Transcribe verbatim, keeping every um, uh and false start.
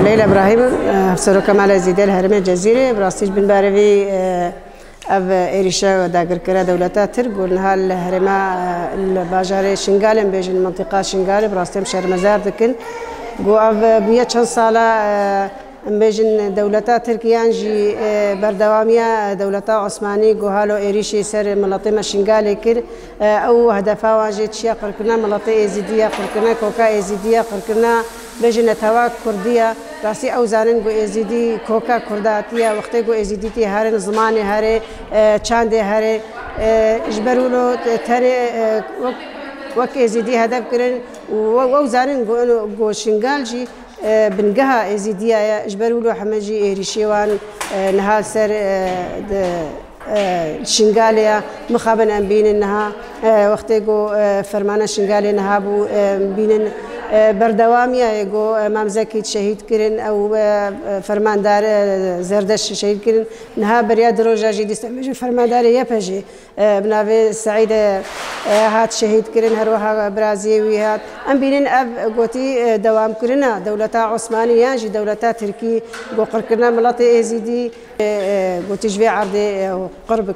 Leyla Ibrahîm, e, Hevseroka Mala Êzîdî li herêmê Cezîrê, bi rastî ji bin berê vî, e, ev êrîşa dagirkera dewleta Tirk ku niha li herêma, e, li bajarê Şingalê, em bêjin mintîqa Şingalê, bi rastî em şermezar dikin. Ku ev, e, bûye çend sala, e, em bêjin dewleta Tirk yan jî, e, berdewamiya dewleta Osmanî ku halo êrîşê ser miletê me Şingalê kir. E, ew hedefa wan jê çi ye? Qirkirina miletê Êzîdî ye, qirkirina koka Êzîdî ye, qirkirina bêjin netewa Kurdî ye. Rastî ew zanin ku Êzîdî koka Kurdatî ye. Wextê ku Êzîdî tê herin, zimanê herê, e, çandê herê, e, ji ber wilo tenê, e, wek, wek Êzîdî hedef kirin û we-, ew zanin ku, ku Şingal jî, e, bingeha Êzîdiya ye. Ji ber wilo heme jî êrîşê wan, e, niha li ser, e, di, e, Şingalê ye. Mixabin em bînin niha, e, wextê ku, e, fermana Şingalê niha bû, e, em bînin, e, berdewamiya ye ku, e, Mam Zekî şehîd kirin, ew, e, e, fermandar, e, Zerdeş şehîd kirin. Niha beriya di roja jî dîsa em bêjin fermandarê Y P J'ê, e, bi navê Seîd, e, e, hat şehîd kirin, her wiha biraziyê wî hat. Em bînin ev gotî, e, dewamkirina dewleta Osmanî yan jî dewleta Tirkî ku qirkirina miletê Êzîdî, e, e, gotî ji vê erdê, e, qir bikin.